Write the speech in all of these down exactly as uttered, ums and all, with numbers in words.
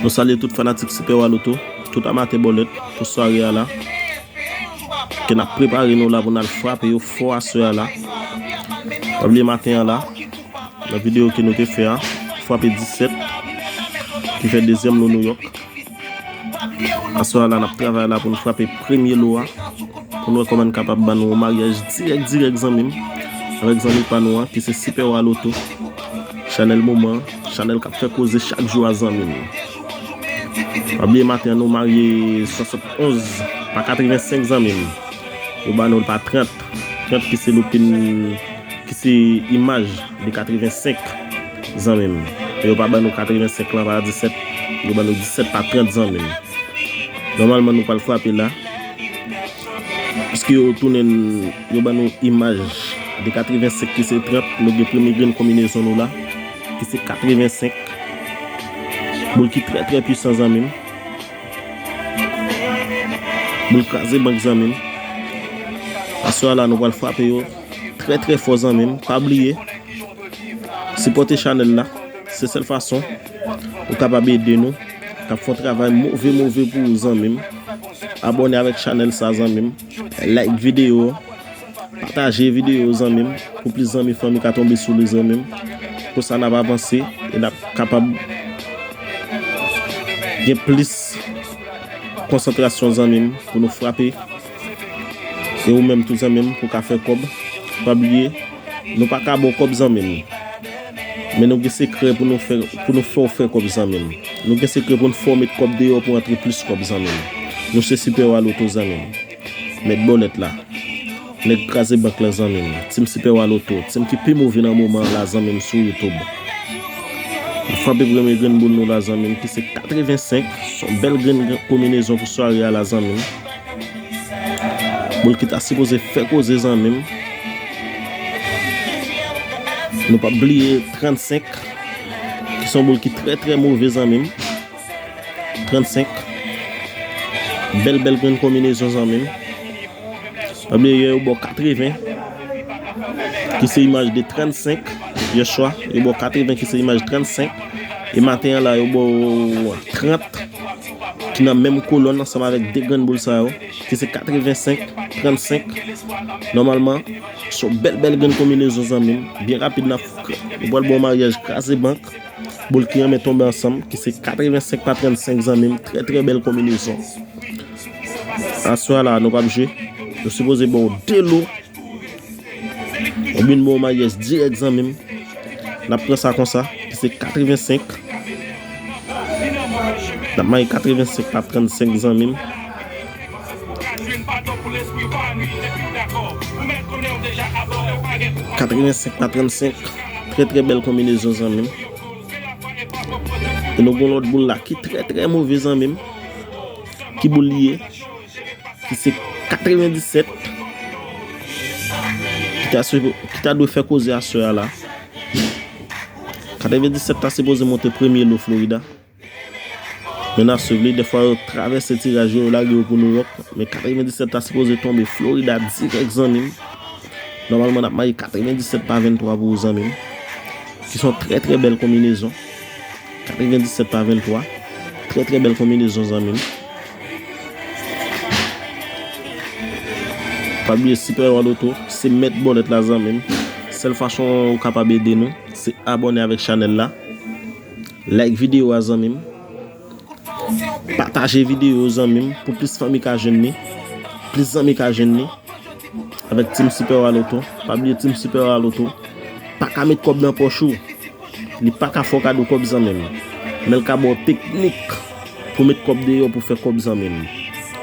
Nou salye tout fanatik Super Wa Loto, tout amatè bòlèt pou sware a la. Ke n ap prepare nou la pou n al frape yo fò aswè a la. Pa bliye maten an la, nan videyo ke nou te fè a, frape disèt, ki fè dezyèm lo Nouyòk. Aswè a la, n ap travay la pou n frape premye lo a. Pou n wè kòman n kapab ban nou yon maryaj dirèk, dirèk, zanmi m. Avèk zanmi pa nou an, ki se Super Wa Loto. Chanèl moman, chanèl k ap fè koze chak jou a, zanmi m. Pa bliye maten an, nou marye swasannonz pa katrevensenk, zanmi m. Yo ba nou l pa trant. Trant ki se lopin, ki se imaj de katrevensenk, zanmi m. Yo pa ban nou katrevensenk lan pa disèt, yo ban nou disèt pa trant, zanmi m. Nòmalman, nou pral frape la. Paske yo tounen, yo ban nou imaj de katrevensenk ki se trant, nou gen premye grenn konbinezon nou la, ki se katrevensenk. Boul ki trè, trè pwisan, zanmi m. Boul kraze bank, zanmi m. Aswè a la, nou pral frape yo trè, trè fò, zanmi m. Pa bliye, sipòte chanèl la. Se sèl fason ou kapab ede nou, k ap fè yon travay move, move pou ou, zanmi m. Abòne avèk chanèl sa, zanmi m. Like videyo. Pataje videyo, zanmi m, pou plis zanmi, fanmi ka tonbe sou li, zanmi m. Konsa n ap avanse e n ap kapab gen plis konsantrasyon, zanmi m, pou nou frape. E ou menm tou, zanmi m, pou ka fè kòb. Pa bliye, nou pa ka ba w kòb, zanmi m. Men nou gen sekrè pou nou fè, pou nou fè w fè kòb, zanmi m. Nou gen sekrè pou n fè w met kòb deyò pou antre plis kòb, zanmi m. Nou se Super Wa Loto, zanmi m. Mèt bòlèt la. Nèg kraze bank la, zanmi m. Team Super Wa Loto. Team ki pi move nan moman an la, zanmi m, sou YouTube. Nou frape premye grenn boul nou la, zanmi m, ki se katrevensenk. Se yon bèl grenn, grenn konbinezon pou sware a la, zanmi m. Boul ki ta sipoze fè koze, zanmi m. Nou p ap bliye trannsenk, ki se yon boul ki trè, trè move, zanmi m. Trannsenk. Bèl, bèl grenn konbinezon, zanmi m. Pa bliye, yè yo ba w katreven, ki se imaj de trannsenk. Yèswa, yo ba w katreven, ki se imaj trannsenk. E maten an la, yo ba w trant, ki nan menm kolòn ansanm avèk de grenn boul sa yo, ki se katrevensenk, trannsenk. Nòmalman, se yon bèl, bèl grenn konbinezon, zanmi m. Byen rapid, n ap, nou pral ba w maryaj kraze bank. Boul ki renmen tonbe ansanm, ki se katrevensenk pa trannsenk, zanmi m. Trè, trè bèl konbinezon. Aswè a la, nou p ap jwe. Nou sipoze ba w de lo. Ou vin ba w maryaj dirèk, zanmi m. N ap pran sa konsa, ki se katrevensenk. N ap maye katrevensenk pa trannsenk, zanmi m. Katrevensenk pa trannsenk. Trè, trè bèl konbinezon, zanmi m. E nou gen yon lòt boul la ki trè, trè move, zanmi m. Ki boul li ye? Ki se katrevendisèt. Ki ta, ki ta dwe fè koze aswè a la. Katrevendisèt ta sipoze monte premye lo Florida. Men n ap swiv li. Dèfwa yo travèse tiraj yo, yo lage yo pou Nouyòk. Men katrevendisèt ta sipoze tonbe Florida dirèk, zanmi m. Nòmalman, n ap maye katrevendisèt pa venntwa pou ou, zanmi m. Ki se yon trè, trè bèl konbinezon. Katrevendisèt pa venntwa. Trè, trè bèl konbinezon, zanmi m. Pa bliye Super Wa Loto, se mèt bòlèt la, zanmi m. Sèl fason ou kapab ede nou, se abòne avèk chanèl la. Like videyo a, zanmi m. Pataje videyo, zanmi m, pou plis fanmi ka jwenn li. Plis zanmi ka jwenn li. Avèk Team Super Wa Loto. Pa bliye Team Super Wa Loto pa ka met kòb nan pòch ou. Li pa ka fè w kado kòb, zanmi m. Men l ka ba w teknik pou met kòb deyò pou fè kòb, zanmi m.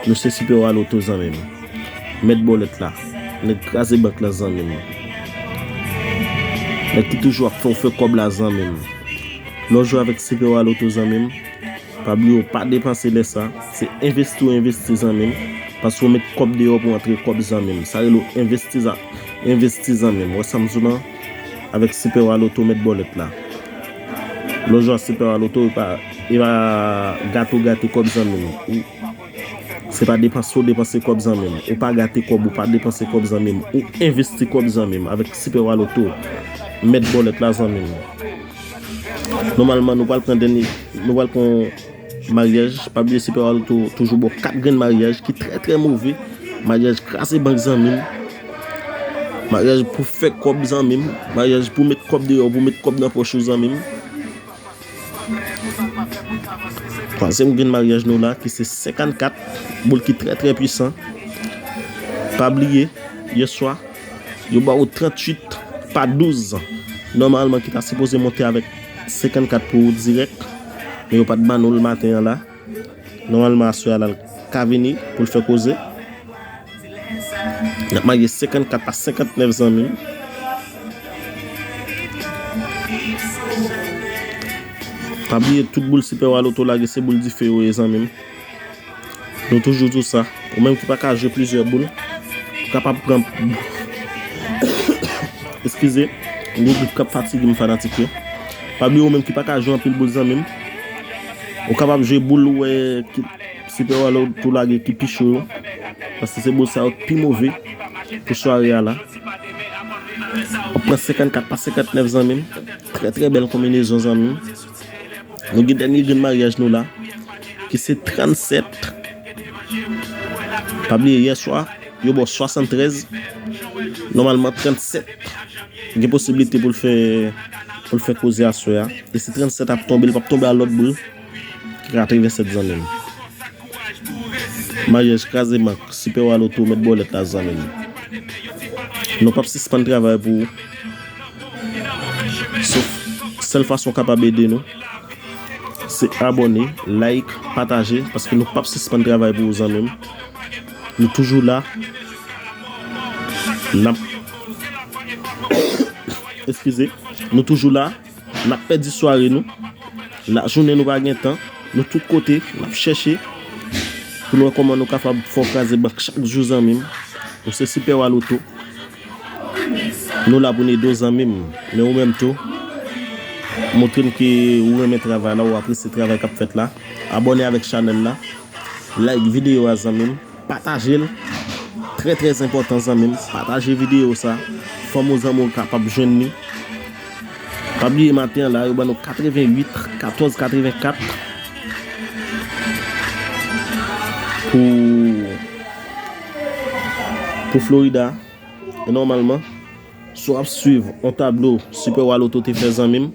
Nou se Super Wa Loto, zanmi m. Mèt bòlèt la. Nèg kraze bank la, zanmi m. Nèg ki toujou ap fè w fè kòb la, zanmi m. Lè w jwe avèk Super Wa Loto, zanmi m, pa bliye w pa depanse lè sa. Se envesti w envesti, zanmi m. Paske w met kòb deyò pou antre kòb, zanmi m. Sa rele w envesti, za-, envesti, zanmi m. Wè sa m di w lan? Avèk Super Wa Loto, mèt bòlèt la. Lè w jwe a Super Wa Loto, e pa, e pa gate w gate kòb, zanmi m. Ou, se pa depanse w depanse kòb, zanmi m. Ou pa gate kòb, ou pa depanse kòb, zanmi m. Ou envesti kòb, zanmi m. Avèk Super Wa Loto, mèt bòlèt la, zanmi m. Nòmalman, nou pral pran dènye, nou pral pran maryaj. Pa bliye Super Waloto toujou ba w kat grenn maryaj ki trè, trè move. Maryaj kraze bank, zanmi m. Maryaj pou fè kòb, zanmi m. Maryaj pou met kòb deyò, pou met kòb nan pòch ou, zanmi m. Twazyèm grenn maryaj nou la, ki se senkannkat, boul ki trè, trè pwisan. Pa bliye, yèswa, yo ba w tranntuit pa douz. Nòmalman, ki ta sipoze monte avèk senkannkat pou ou dirèk, men yo pa t ban nou l maten an la. Nòmalman, aswè a la, l ka vini pou l fè koze. N ap marye senkannkat pa senkantnèf, zanmi m. Pa bliye, tout boul Super Waloto lage, se boul dife yo ye, zanmi m. Nou toujou di w sa. Ou menm ki pa ka jwe plizyè boul, ou kapab pran eskize, m gen grip k ap fatige m, fanatik yo. Pa bliye, ou menm ki pa ka jwe anpil boul, zanmi m, ou kapab jwe boul ou wè ki Super Waloto lage ki pi cho yo. Paske se boul sa yo k pi move pou sware a la. W ap pran senkannkat pa senkantnèf, zanmi m. Trè, trè bèl konbinezon, zanmi m. Nou gen dènye grenn maryaj nou la, ki se trannsèt. Pa bliye, yèswa, yo ba w swasanntrèz. Nòmalman, trannsèt gen posiblite pou l fè, pou l fè koze aswè a. E si trannsèt ap tonbe, li p ap tonbe a lòt boul ki katrevennsèt, zanmi m. Maryaj kraze bank, Super Waloto, mèt bòlèt la, zanmi m. Nou p ap sispann travay pou ou. Sof, sèl fason w kapab ede nou, se abòne, like, pataje, paske nou p ap sispann travay pou ou, zanmi m. Nou toujou la. N ap, eskize. Nou toujou la. N ap pèdi sware nou. Lajounen nou pa gen tan. Nou tout kote, n ap chèche pou nou wè kòman nou kapab fè w kraze bank chak jou, zanmi m. Nou se Super Waloto. Nou la pou n ede w, zanmi m. Men ou menm tou, montre n ke ou renmen travay la, ou apresye travay k ap fèt la. Abòne avèk chanèl la. Like videyo a, zanmi m. Pataje l. Trè, trè enpòtan, zanmi m. Pataje videyo sa. Fanmi w, zanmi w kapab jwenn li. Pa bliye maten an la, yo ban nou katreventuit, katòz katrevenkat pou, pou Florida. E nòmalman, si w ap swiv yon tablo Super Waloto te fè, zanmi m,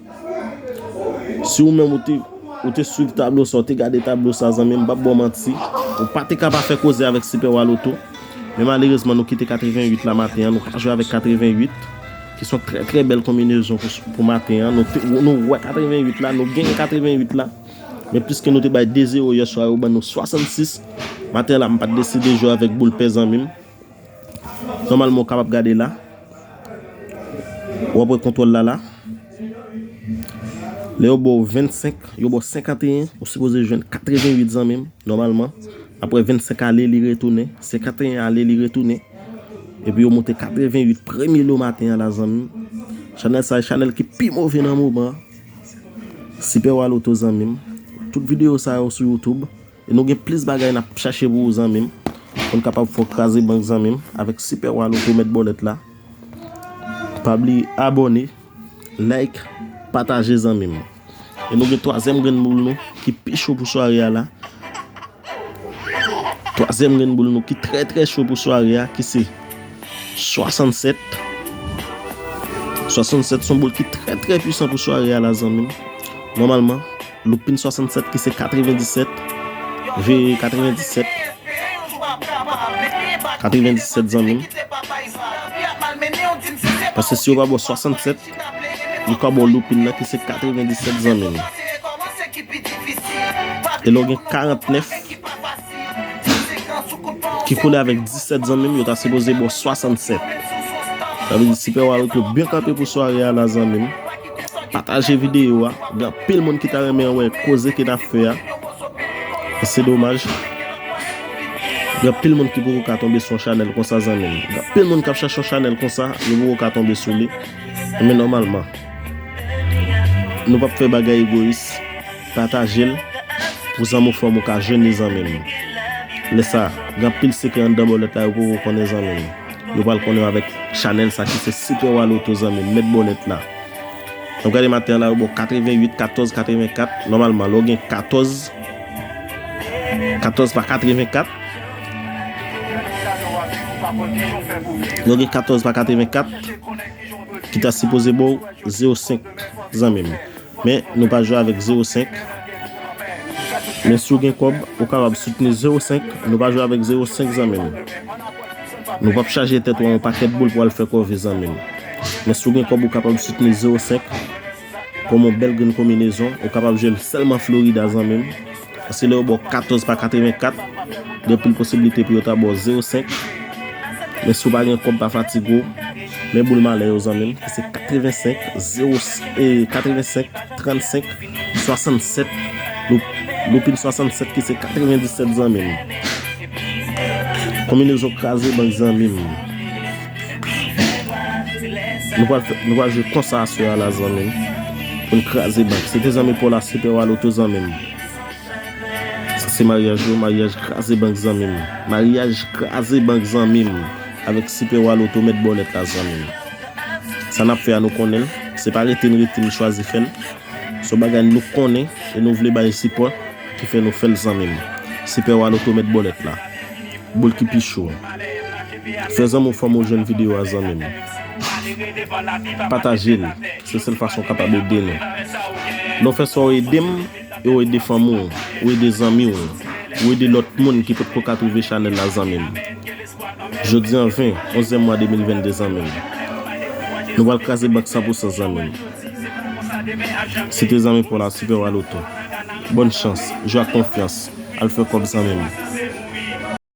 si ou menm ou te, ou te swiv tablo sa, ou te gade tablo sa, zanmi m, m p ap ba w manti, ou pa te ka pa fè koze avèk Super Waloto. Men malerezman, nou kite katreventuit la maten an, nou pa jwe avèk katreventuit, ki se yon trè, trè bèl konbinezon pou, pou maten an. Nou te, nou wè katreventuit la, nou genyen katreventuit la. Men pliske nou te bay de zewo yèswa, yo ban nou swasannsis. Maten an la, m pa t deside jwe avèk boul pè, zanmi m. Nòmalman, ou kapab gade la. W ap wè kontwòl la la. Lè yo ba w vennsenk, yo ba w senkanteyen, ou sipoze jwenn katreventuit, zanmi m, nòmalman. Apre vennsenk ale, li retounen. Senkanteyen ale, li retounen. Epi yo monte katreventuit premye lo maten an la, zanmi m. Chanèl sa, e chanèl ki pi move nan moman an. Super Waloto, zanmi m. Tout videyo sa yo sou YouTube. E nou gen plis bagay n ap chache pou ou, zanmi m. Pou n kapab fè w kraze bank, zanmi m, avèk Super Waloto, mèt bòlèt la. Pa bliye abòne, like, pataje, zanmi m. E nou gen twazyèm grenn boul nou ki pi cho pou sware a la. Twazyèm grenn boul nou ki trè, trè cho pou sware a, ki se swasannsèt. Swasannsèt se yon boul ki trè, trè pwisan pou sware a la, zanmi m. Nòmalman, loupin swasannsèt ki se katrevendisèt. Veye katrevendisèt. Katrevendisèt, zanmi m. Paske si yo pa ba w swasannsèt, yo ka ba w loupin nan ki se katrevendisèt, zanmi m. E lè w gen karantnèf ki kole avèk disèt, zanmi m, yo ta sipoze ba w swasannsèt. Sa vle di Super Waloto byen kanpe pou sware a la, zanmi m. Pataje videyo a. Gen anpil moun ki ta renmen wè koze ke n ap fè a. E se domaj. Gen anpil moun ki poko ka tonbe sou yon chanèl konsa, zanmi m. Gen anpil moun k ap chache yon chanèl konsa, yo poko ka tonbe sou li. Men nòmalman, nou p ap fè bagay egoyis. Pataje l pou zanmi w, fanmi w ka jwenn li, zanmi m. Lè sa, gen anpil sekrè anndan bòlèt la yo poko konnen, zanmi m. Yo pral konnen avèk chanèl sa ki se Super Waloto, zanmi m, mèt bòlèt la. N ap gade maten an la, yo ba w katreventuit, katòz, katrevenkat. Nòmalman, lè w gen katòz, Katòz pa katrevenkat. Nou gen katòz pa katrevenkat ki ta sipoze ba w zewo senk, zanmi m. Men nou pa jwe avèk zewo senk. Men si w gen kòb, ou kapab soutni zewo senk. Nou pa jwe avèk zewo senk, zanmi m. Nou p ap chaje tèt ou an yon pakèt boul pou al fè kòve, zanmi m. Men si w gen kòb, ou kapab soutni zewo senk. Kòm yon bèl grenn konbinezon, ou kapab jwe l sèlman Florida, zanmi m. Se lè yo ba w katòz pa katrevenkat, gen anpil posiblite pou yo ta ba w zewo senk. Men si w pa gen kòb, pa fatige w. Men boul malè yo, zanmi m, ki se katrevensenk, zewo, e, katrevensenk, trannsenk, swasannsèt. Lou-, loupin swasannsèt ki se katrevendisèt, zanmi m. Konbinezon kraze bank, zanmi m. Nou pral fè, nou pral jwe konsa aswè a la, zanmi m. Pou n kraze bank. Se te zanmi pa w la, Sipè Wa Loto, zanmi m. Sa se maryaj yo, maryaj kraze bank, zanmi m. Maryaj kraze bank, zanmi m. Avèk Sipè Wa Loto, mèt bòlèt la, zanmi m. Sa n ap fè a, nou konnen l. Se pa rete n rete n chwazi fè l. Se yon bagay nou konnen e nou vle bay sipò ki fè nou fè l, zanmi m. Sipè Wa Loto, mèt bòlèt la. Boul ki pi cho. Fè zanmi w fanmi w jwenn videyo a, zanmi m. Pataje l. Se sèl fason w kapab ede nou. Lè w fè sa, w ede m e w ede fanmi w, w ede zanmi w, w ede lòt moun ki potko ka twouve chanèl la, zanmi m. Jodi an ven, onzyèm mwa de mil vennde, zanmi m. Nou pral kraze bank san pou san, zanmi m. Se te zanmi pa w la, Sipè Wa Loto. Bòn chans, jwe ak konfyans. Al fè kòb, zanmi m.